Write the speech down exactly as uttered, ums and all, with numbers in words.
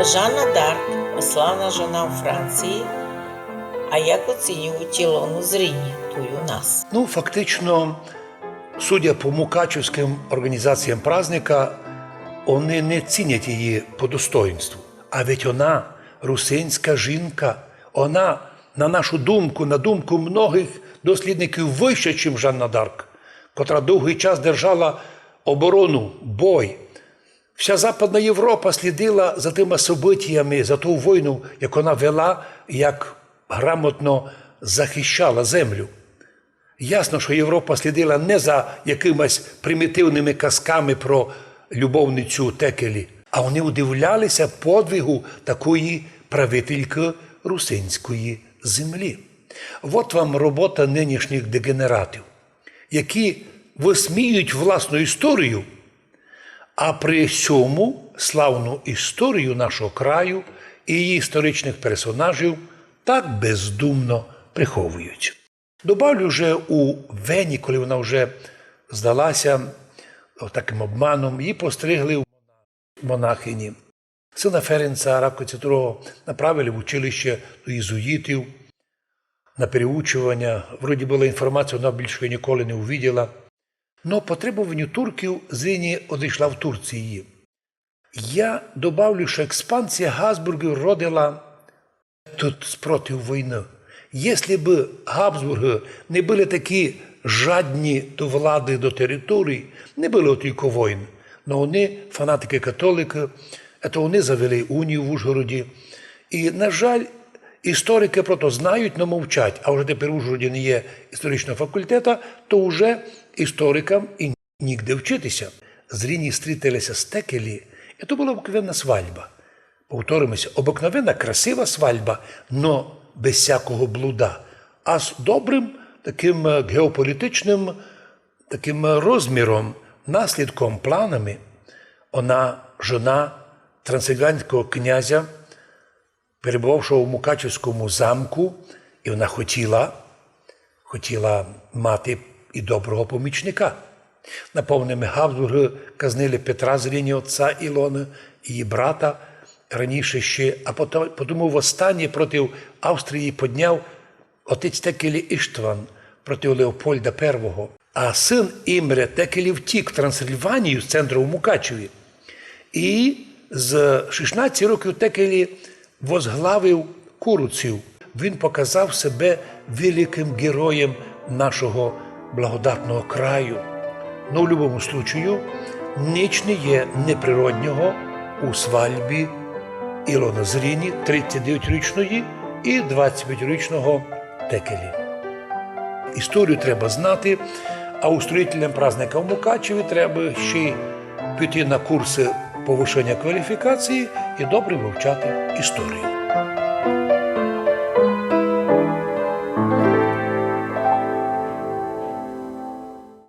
Жанна д'Арк, славна жона у Франції, а як оцінюють Ілону Зріні туй у нас? Ну, фактично, судя по мукачевським організаціям праздника, вони не цінять її по достоїнству. А ведь вона русинська жінка, вона, на нашу думку, на думку многих дослідників, вища, чим Жанна д'Арк, котра довгий час держала оборону, бой. Вся Западна Європа слідила за тыма событиями, за ту войну, яку вона вела, як грамотно захищала землю. Ясно, што Європа слідила не за якимись примітивными казками про любовницю Текелі, а вони удивляли ся подвигу такої правительки русинської землі. Вот вам робота нынішніх дегенератів, які высміюють власну історію, а при сьому славну історію нашого краю і її історичних персонажів так бездумно приховують. Добавлю, вже у Вені, коли вона вже здалася таким обманом, її постригли в монахині. Сина Ференца Раковця другого направили в училище до єзуїтів на переучування. Вроді была інформація, вона більше ніколи не увиділа. Но по требованню турків Зріні одійшла в Турції. Я добавлю, што експансія Габсбурґів родила тот спротив войны. Если бы Габсбурґы не были такі жадні до влады, до територій, не было тілько войн. Но вони, фанатики-католикы, ето вони завели унію в Ужгороді. І, на жаль, історикы про то знають, но мовчать. А вже тепер в Ужгороді не є історичного факультета, то вже історикам і нігде вчити ся. Зріні стрітили ся з Текелі, і то была обыкновенна свальба. Повториме ся, обыкновенна красива свальба, но без всякого блуда, а з добрым такым, е, ґеополітичным такым, е, розміром, наслідком, планами. Вона жона трансильванського князя, перебувавшого в Мукачевському замку, і вона хотіла, хотіла мати і доброго помічника. Напомниме, Габсбурґы казнили Петра Зріні, отця Ілоны, її брата, раніше ще, а пото-, потому восстання проти Австрії подняв отець Текелі Іштван проти Леопольда Первого. А син Імре Текелі втік в Трансильванію з центру в Мукачеві. І з шістнадцять років Текелі возглавив куруців. Він показав себе великым героєм нашого благодатного краю. Но в любому случаю, нич не є неприроднього у свальбі Ілоны Зріні, тридцять девятьрічної, і двадцять п'ятьрічного Текелі. Історію треба знати, а устроїтелям праздника в Мукачеві треба ще й піти на курсы повышення кваліфікації і добре вивчати історію.